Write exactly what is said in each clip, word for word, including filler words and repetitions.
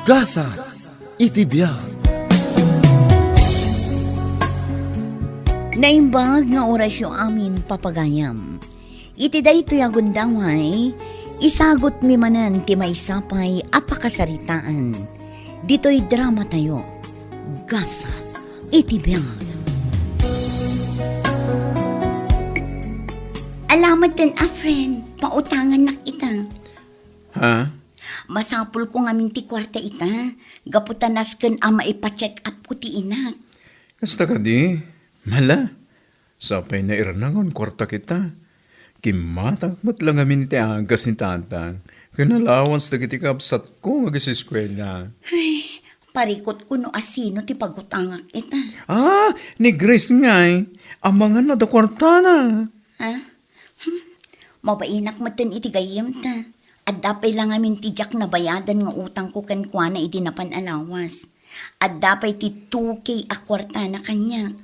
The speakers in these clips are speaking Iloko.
Gasat iti biag. Naimbag nga orasyo amin, papagayam. Iti daytoy a gundaway, isagutmi manen ti maysa pay a pakasaritaan. Ditoy dramatayo, Gasat iti biag. Alamet ten a friend, pautangannak ita. Ha? Masapulko ngamin ti kuarta ita, gapu ta nasken a maipa-check up ko ti inak. Kasta kadi? Mala, sapay nairnangan kuarta kita. Kimmatak met la ngamin ti agas ni tatang ken allowance dagiti kabsatko nga agiseskuela. Ay, parikutko no asino ti pagutangak ita. Ah, ni Grace ngay, amangan no adda kuartana. Ha? Hmm. Mabainak metten iti gayyemta. Adda pay la ngamin ti diak nabayadan nga utangko kenkuana idi napan a lawas. Adda pay ti two K a kuartana kaniak.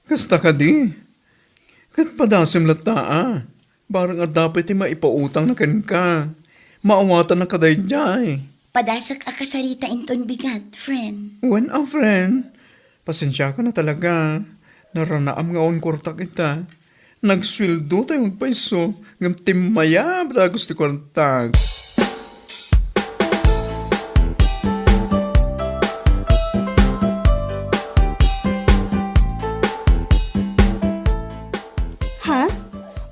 Kasta kadi? Ket padasem latta a. Bareng adda pay ti maipautangna kenka. Maawatanna kadaydiay. Padasek a kasarita inton bigat, friend. Wen a, friend. Pasensiakan a talaga. Naranaam nga awan kuartak ita. Nagsueldotayo agpayso, ngem timmayab dagus ti kuartak. Ha?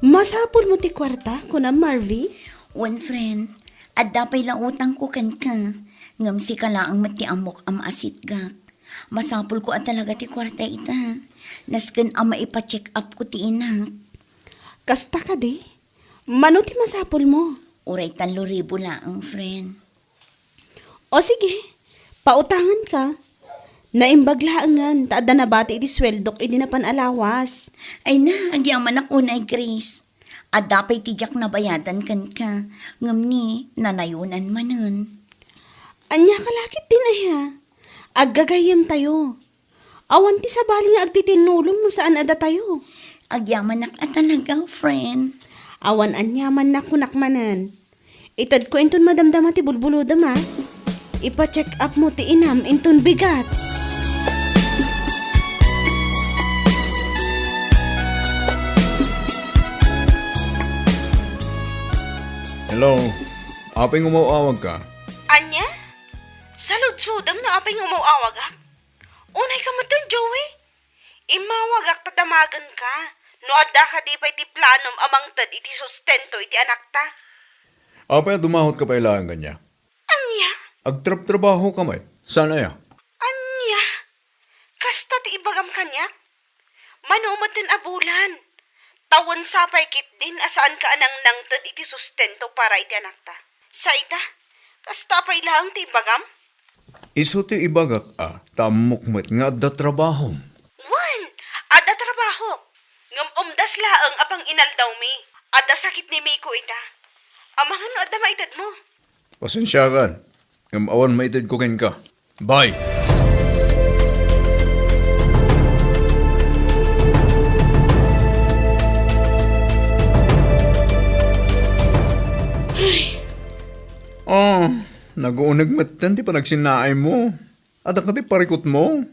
Masapulmo ti kuarta, kuna Marvy? Wen, friend. Adda pay la utangko kenka. Ngem sika laeng met ti ammok a maasitgak. Masapulko a talaga ti kuarta ita. Nasken a maipa-check up ko ti inak. Kasta kadi? Mano ti masapulmo? Uray tallo ribu laeng, friend. O sige, pautanganka. Naimbag laengen ta adda nabati iti sueldok idi napan a lawas. Ay na, agyamanak unay, Grace. Adda pay ti diak nabayadan kenka, ngem ni nanayonan manen. Ania ka la ketdin aya? Aggagayyemtayo. Awan ti sabali nga agtitinulong no saan a datayo. Agyamanak a talaga, friend. Awan aniamanna kunak manen. Itedko inton madamdama ti bulbulodem, a. Ipa-check up mo ti inam inton bigat. Hello. Apay nga umaw-awagka? Ania? Saludsodem no apay nga umaw-awagak? Unayka metten, Joey? Immawagak ta damagenka no adda kadi pay ti planom a mangted iti sustento iti anakta. Apay a dumahotka pay laeng kaniak? Ania? Agtrabtrabahoka met. Saan aya? Ania? Kasta ti ibagam kaniak? Mano metten a bulan. Ta wen sapay ketdin a saanka a nangnangted iti sustento para iti anakta. Sa ita, kasta pay laeng ti ibagam? Isu ti ibagak a, ta ammok met nga adda trabahom. Wen, adda trabahok. Ngem umdas laeng a panginaldawmi. Adda sakit ni Miko ita. Amangan no adda maitedmo. Pasensiakan, ngem awan maitedko kenka. Bye! Ay. Ah, naguuneg metten ti panagsinnaaymo. Adda kadi parikutmo?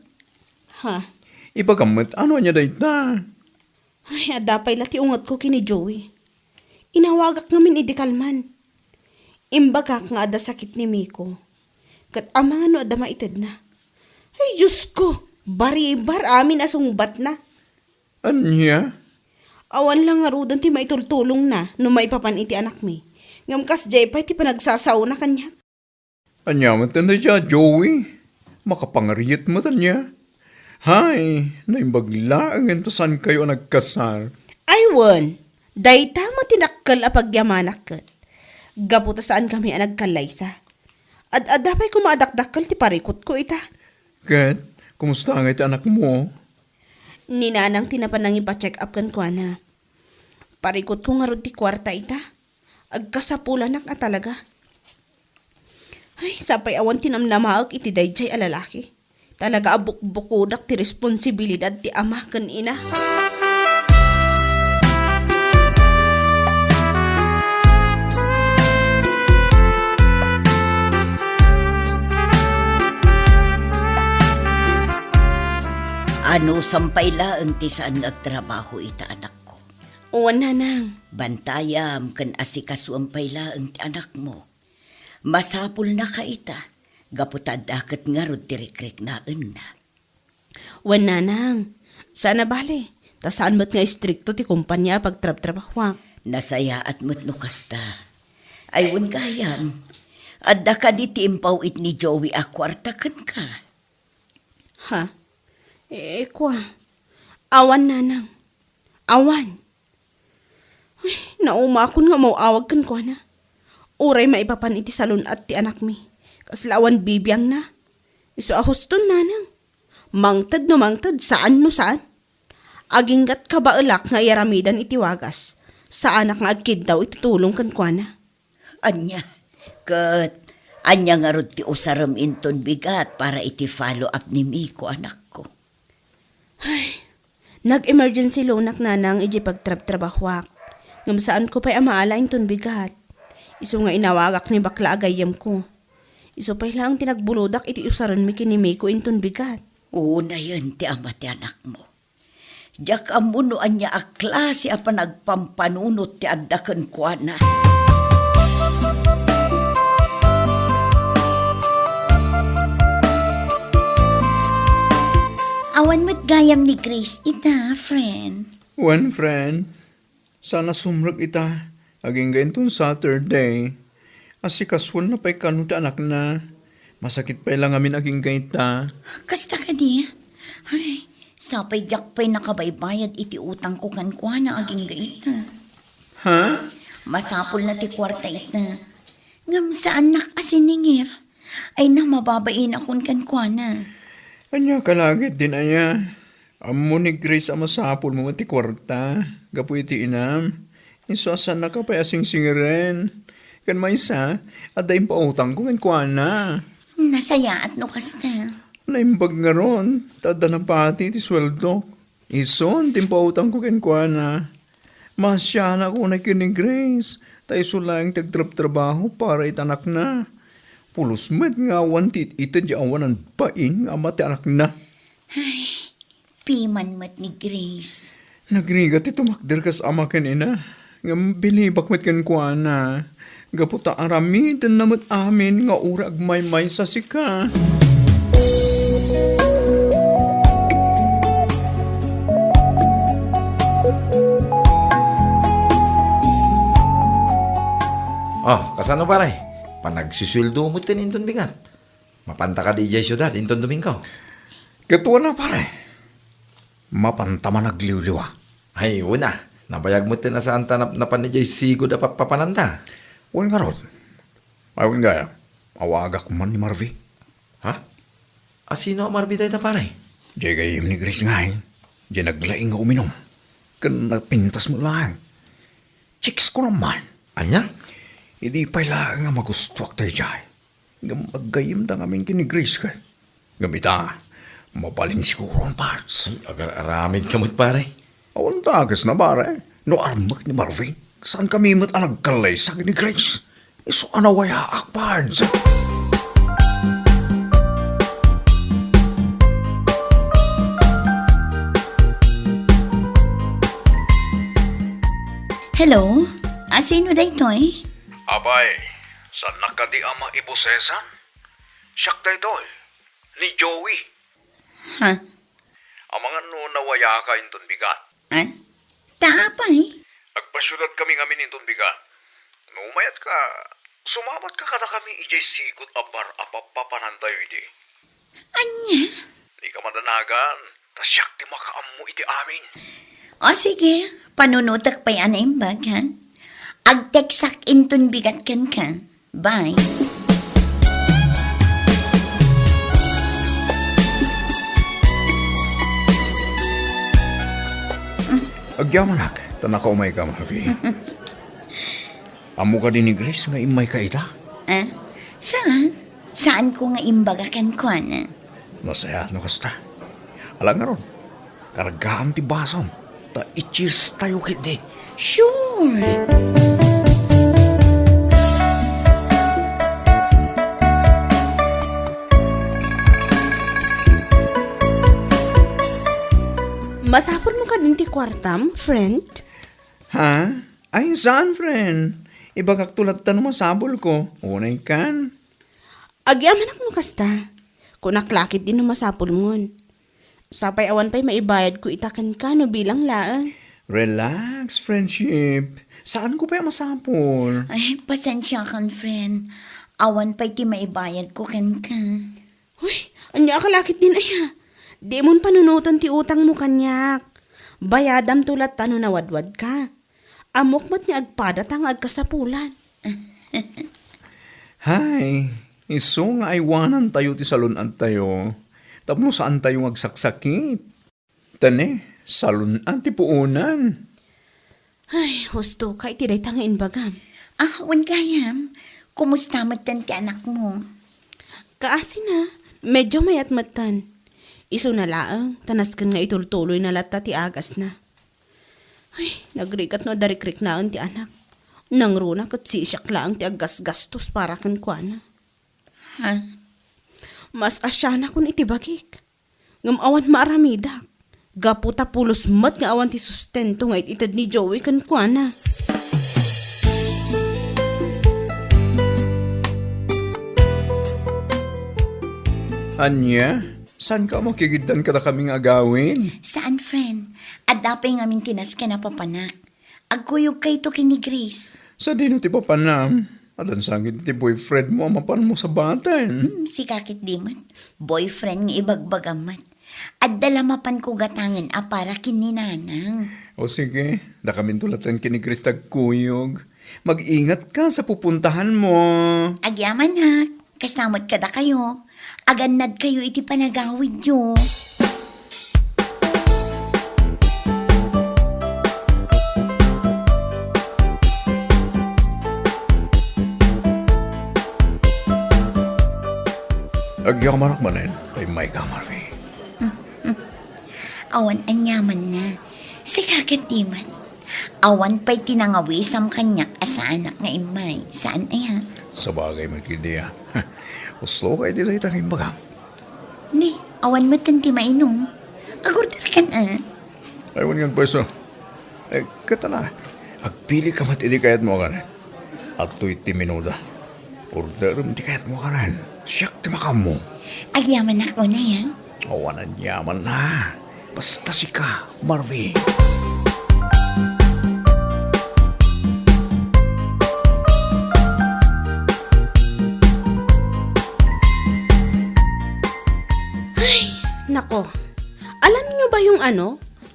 Ha? Ibagam met, ano ania dayta? Ay, adda pay la ti ungetko ken ni Joey. Inawagak ngamin idi kalman. Imbagak nga adda sakit ni Miko. Ket amangan no adda maitedna. Ay, Diosko! Baribar amin a sungbatna. Ania? Awan la ngaruden ti maitultulongna no maipapan iti anakmi. Ngem kasdiay pay ti panagsasaona kaniak. Ania met dayta, Joey? Makapangariet met ania? Hay, naimbag laengen ta saankayo a nagkasar. Ay wen, dayta met ti dakkel a pagyamanak ket. Gapu ta saankami a nagkallaysa. Ad-adda pay koma a dakdakkel ti parikutko ita. Ket, kumusta ngay ti anakmo? Ni Nanang ti napan nangipa-check up kenkuana. Parikutko ngarud ti kuarta ita. Agkasapulanak a talaga. Ay, sapay awan ti namnamaek iti daydiay a lalaki. Talaga a bukbukodak ti responsibilidad ti ama ken ina. Anusam pay laeng ti saan nga agtrabaho ita, anakko. Wen, nanang. Bantayam ken asikasuem pay laeng ti anakmo. Masapulnaka ita, gapu ta adda ket ngarud ti rikriknaenna. Wen, nanang. Saan a bale, ta saan met nga istrikto ti kompania a pagtrabtrabahoak. Nasayaat met no kasta. Ay, wen gayam, adda kadi ti impaw-it ni Joey a kuarta kenka? Ha? Eh, kua. Awan, nanang. Awan. Uy, naumakon nga umaw-awag kenkuana. Uray maipapan iti salun-at ti anakmi. Kasla awan bibiangna. Isu a huston, nanang. Mangted no mangted, saan no saan. Aginggat kabaelak nga iyaramidan iti wagas. Saanak nga agkiddaw iti tulong kenkuana. Ania? Ket ania ngarud ti usarem inton bigat para iti follow-up ni Miko, anakko? Ay, nag-emergency loanak, nanang, idiay pagtrabtrabahoak. Ngem saanko pay a maala inton bigat. Isu nga inawagak ni bakla a gayyemko. Isu pay laeng ti nagbulodak iti usarenmi ken ni Miko inton bigat. Unayen ti ama ti anakmo. Diak ammo no ania a klase a panagpampanunot ti adda kenkuana. Awan met gayam ni Grace ita, friend. Wen, friend. Saan a sumrek ita, agingga inton Saturday. Asikasuenna pay kano ti anakna. Masakit pay la ngamin agingga ita. Kasta kadi? Ay, sapay diak pay nakabaybayad iti utangko kenkuana agingga ita. Ha? Masapulna ti kuarta ita. Ngem saannak a siningir. Ay, na, mababainak kenkuana. Ania ka la ketdin aya? Ammo ni Grace a masapulmo met ti kuarta gapu iti inam. Isu a saannaka pay a singsingiren. Ken maysa, adda impautangko kenkuana. Nasayaat no kasta. Naimbag ngarud, ta adda napati ti sueldok. Isun ti impautangko kenkuana. Maasianak unay ken ni Grace, ta isu laeng ti agtrabtrabaho para iti anakna. Pulos met nga awan ti it-ited ya awanan bain nga ama ti anakna. Ay, piman met ni Grace. Nagrigat ti tumakder kas ama ken ina, ngem bilibak met kenkuana, gapu ta aramidenna met amin nga uray agmaymaysa sika. Ah, kasano, pare? Panagsusueldo met ken inton bigat. Mapanta kadi idiay siudad inton Domingo? Ket wen a, pare. Mapanta man agliwliwa. Ay, wen a. Nabayag met ti nasaanta napnapan idiay sigud a pappapananta. Wen ngarud. Ay, wen gayam. Awagak man ni Marvin. Ha? A, sino a Marvin dayta, pare? Diay gayyem ni Grace ngay. Diay naglaing nga uminum. Ken napintas met laeng. Chicks ko naman. Ania? Idi pay laeng nga magustuak daydiay. Ngem aggayyemda ngamin ken ni Grace ket. Ngem ita, mabalin siguron, Pards. Ay, agar-aramid ka met, pare. Awan ta, kas na, pare. No armek ni Marvin, saan kami met a nagkallaysa ken ni Grace? Isu a nawayaak, Pards. Hello? A, sino daytoy? Apay, saannak kadi a maibosesan? Siak daytoy, ni Joey. Ha? Amangan no nawayaka inton bigat. Ah? Ta apay? Agpasiudad kami ngamin inton bigat. No mayatka, sumabatka kadakami idiay sigud a bar a pappapanantayo idi. Ania? Dika madanagan, ta siak ti makaammo iti amin. O sige, panunotek pay a naimbag, ha? Agteksak inton bigat kenka. Bye. Agyamanak, ta nakaumayka, Marvin. Ammo kadi ni Grace nga immayka ita? Ah, saan? Saanko nga imbaga kenkuana. Nasayaat no kasta. Ala ngarud, kargaam ti basom, ta i-cheers tayo ketdi. Sure. Masapulmo kadin ti kuartam, friend? Ha? Ay, saan, friend? Ibagakto latta no masapulko. Unay kan? Agyamanak no kasta. Kunak la ketdi no masapulmon. Sapay awan pay maibayadko ita kenka no bilang laeng. Relax, friendship. Saanko pay a masapul? Ay, pasensiakan, friend. Awan pay ti maibayadko kenka. Uy, ania ka la ketdin aya? Dimon panunoten ti utangmo kaniak. Bayadamto latta no nawadwadka. Ammok met nga agpadata nga agkasapulan. Hay, isu nga aywanantayo ti salun-adtayo tapno saantayo nga agsaksakit. Tane, salun-ad ti puonan. Ay, husto ka iti dayta nga imbagam. Ah, wen gayam, kumusta metten ti anakmo? Kaasina, medyo mayat metten. Isuna laeng, ta nasken nga itultuloyna latta ti agasna. Ay, nagrigat no adda rikriknaen ti anak. Nangruna ket sisiak laeng ti aggasgastos para kenkuana. Ha? Mas asianakon iti bagik. Ngem awan maaramidak. Gapu ta pulos met nga awan ti sustento nga it-ited ni Joey kenkuana. Ania? Saanka a makigiddan kadakami nga agawid? Saan, friend. Adda pay ngamin ti nasken a papanak. Agkuyogkayto ken ni Grace. Sadino ti papanam? Addan sangit ti boyfriend mo a mapanmo sabaten. Hmm, sika ketdi met. Boyfriend nga ibagbagam met. Adda la mapanko gatangen a para ken ni Nanang. O sige, dakaminto latta ken ni Grace ti agkuyog. Mag-ingatka sa pupuntahanmo. Agyamanak. Kasta met kadakayo, agannadkayo iti panagawidyo. Agyamanak manen, ta immayka, Marvin. Awan aniamanna. Sika ketdi met. Awan pay ti nangawisam kaniak a saanak nga immay. Saan aya? Sabagay met ketdi a. Uslokay ti dayta nga imbagam. Ni, awan metten ti mainum. Agorder kan a. Ay, wen nga agpayso. Eh, ket ala, agpilika met iti kayatmo a kanen. Adtoy ti menuda. Orderem ti kayatmo a kanen. Siak ti makaammo. Agyamanak unay, a? Awan aniamanna. Basta sika, Marvin. Ay, nako. Alam niyo ba yung ano?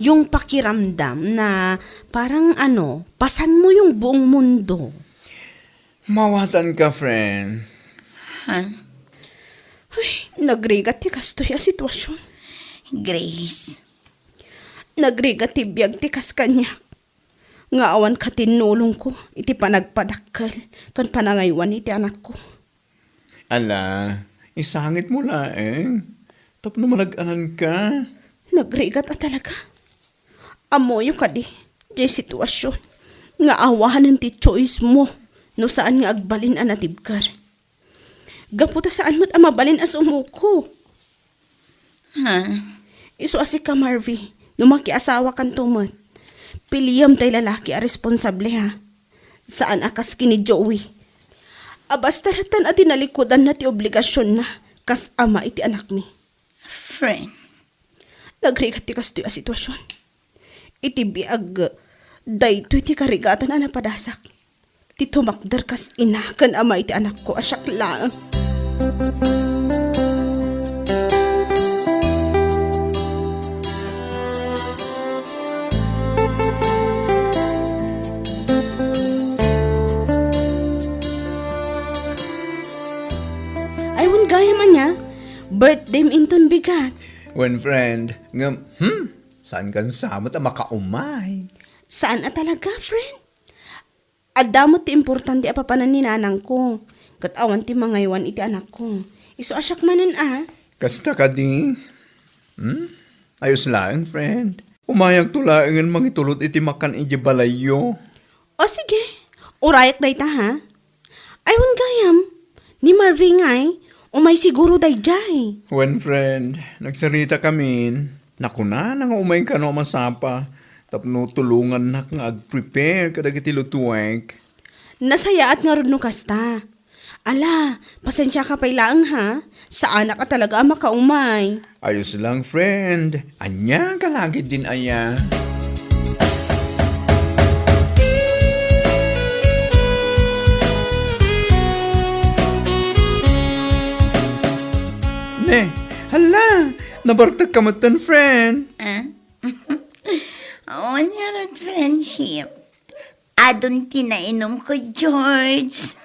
Yung pakiramdam na parang ano, pasan mo yung buong mundo. Mawatanka, friend. Ha? Ay, nagrigat ti kastoy a sitwasyon. Grace. Nagrigat ti biag ti kas kaniak. Nga awan katinnulongko iti panagpadakkel ken panangaywan iti anakko. Ala, isangitmo laeng. Tapno malag-ananka. Nagrigat a talaga. Ammoyo kadi, diay sitwasyon nga awanen ti choice mo no saan nga agbalin a natibker. Gapu ta saan met a mabalin a sumuko. Ha? Isu a sika, Marvy, no makiasawakanto met, piliem tay lalaki a responsable, ha? Saan a kas ken ni Joey. A basta latta a tinalikudanna ti obligasionna kas ama iti anakmi. Friend. Nagrigat ti kastoy a sitwasyon. Iti biag, daytoy ti karigatan a napadasak. Ti tumakder kas ina ken ama iti anakko a siak laeng. Ay, wen gayam ania, birthday mi inton bigat. Wen, friend, ngem, hmm, saan kan sa met a makaumay? Saan a talaga, friend? Adda met ti importante a papanan ni nanangko, ket awan ti mangaywan iti anakko. Isu a siak manen a. Kasta kadi? Hmm? Ayos laeng, friend. Umayakto laengen mangitulod iti makan idiay balayyo. O sige, urayak dayta, ha? Ay, wen gayam, ni Marvy ngay, umay siguro daydiay. Wen, friend, nagsaritakamin. Nakunana nga umay kano a masapa tapno tulongannak nga ag-prepare kadagiti lutuek. Nasayaat ngarud no kasta. Ala, pasensiaka pay laeng ha. Saanak a talaga a makaumay. Ayos lang, friend. Ania ka lagid din aya? Ne, hala, nabartek ka metten, friend. Ah? Ania ret, friendship? Adun ti nainomko, George.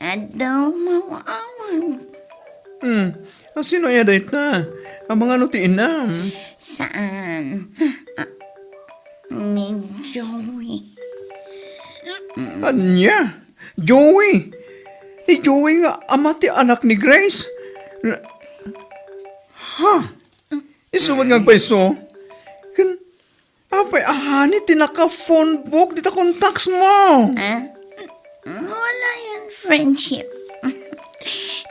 Adu, maawag. Hmm, a sino aya dayta? Amangan no ti inam? Saan? Ah, ni Joey. Ania? Joey? Ni Joey nga ama ti anak ni Grace? Na-, ha? Isu met nga agpayso? Ken apay a honey ti naka-phone book dita contacts mo? Ah? Wala yan, friendship.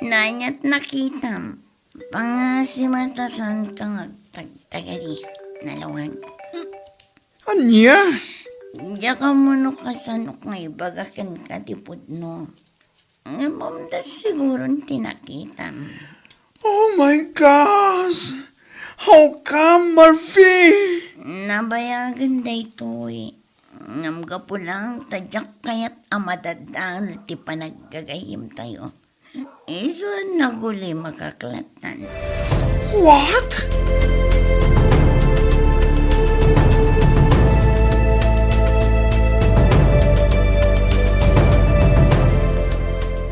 Nanyat nakitam. Pangasimatasaan ka nga agtagtagari. Nalawag. Ania? Diak ammo no kasano nga ibaga kenka ti pudno. Ngem umdas siguron ti nakitam. Oh my gosh! How come, Marvy? Nabayagen daytoy. Ngem gapu lang ta diak kayat a madadael ti panaggagayyemtayo. Isu a naguli makaklattan. What?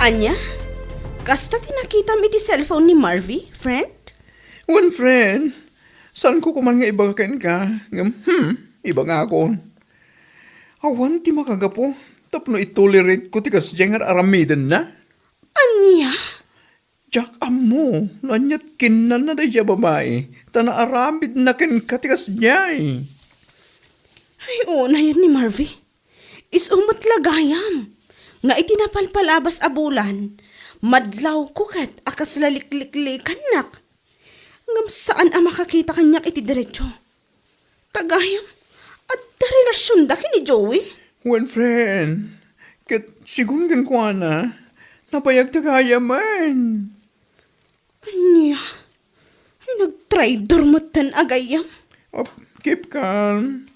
Ania? Kasta ti nakitam iti cellphone ni Marvy, friend? Wen, friend. Saanko koman nga ibaga kenka, ngem, hmm, ibagakon. Awan ti makagapu tapno itolerate ko ti kasdiay nga ar-aramidenna. Ania? Diak ammo no aniat kinnanna daydiay a babai, ta naaramidna kenka ti kasdiay. Ay, unayen ni Marvy. Isu met la gayam nga iti napalpalabas a bulan, madlawko ket a kasla likliklikannak. Ngem saan a makakita kaniak iti derecho. Ta gayam, adda relasionda ken ni Joey? Wen, friend, ket sigun kenkuana, nabayagta gayamen. Ania? Ay, nagtraidor metten a gayyem. Oh, keep calm.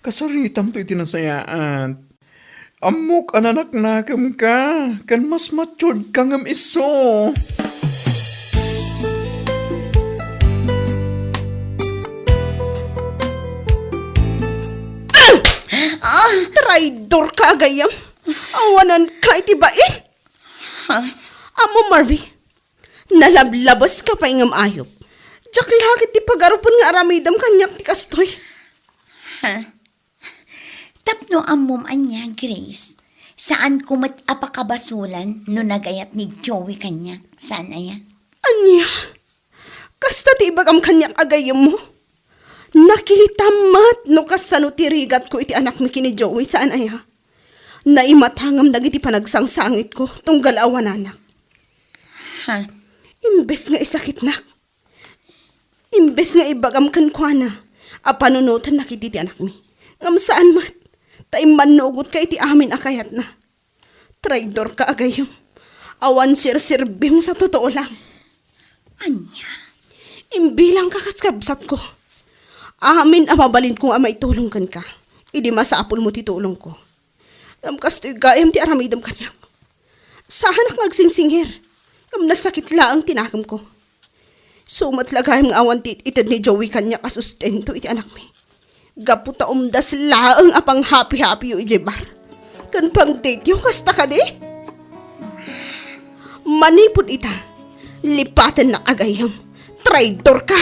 Kasaritamto iti nasayaat. Ammok a nanaknakemka, ken mas matured ka ngem isu. Ah! Traidor ka, agayam! Awananka iti bain! Ha? Ammo, Marvy, nalablabeska pay ngem ayup. Diak la ket ti pagarupen nga aramidem kaniak ti kastoy. Ha? Tapno ammom ania, Grace, saanko met a pakabasolan no nagayat ni Joey kaniak, saan aya? Ania? Kasta ti ibagam kaniak a gayyemmo? Nakitam met no kasano ti rigatko iti anakmi ken ni Joey, saan aya? Naimatangam dagiti panagsangsangitko tunggal awananak. Ha? Imbes nga isakitnak, Imbes nga ibagam kenkuana a panunotennak iti ti anakmi, ngem saan met, ta immannugotka iti amin a kayatna. Traidorka, agayam. Awan serserbim sa totoo lang. Ania? Imbilangka kas kabsatko. Amin a mabalinko nga maitulong kenka, idi masapulmo ti tulongko. Ngem kastoy gayam ti aramidem kaniak. Saanak nga agsingsingir, ngem nasakit laeng ti nakemko. Isu met la gayam nga awan ti ited ni Joey kaniak a sustento iti anakmi. Gapu ta umdas laeng a panghapi-hapiyo idiay bar ken pang-dateyo, kasta kadi? Manipud ita, lipatennak, agayam. Traidor ka!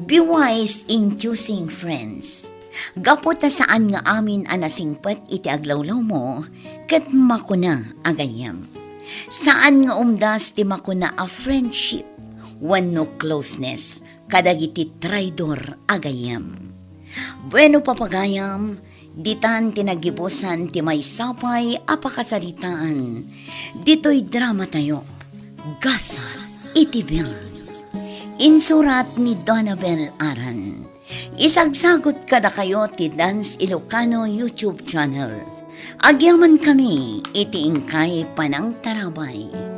Be wise in choosing friends. Gapu ta saan nga amin a nasingpet iti aglawlawmo, ket makuna a gayyem. Saan nga umdas ti makuna a friendship wenno closeness kadagiti traidor a gayyem. Bueno, papagayam, ditan ti naggibusan ti maysa pay a pakasaritaan ditoy dramatayo, Gasat iti Biag. Insurat ni Donabel Aran. Isagsagut kadakayo ti Dance Ilocano YouTube channel. Agyamankami iti inkay panangtarabay.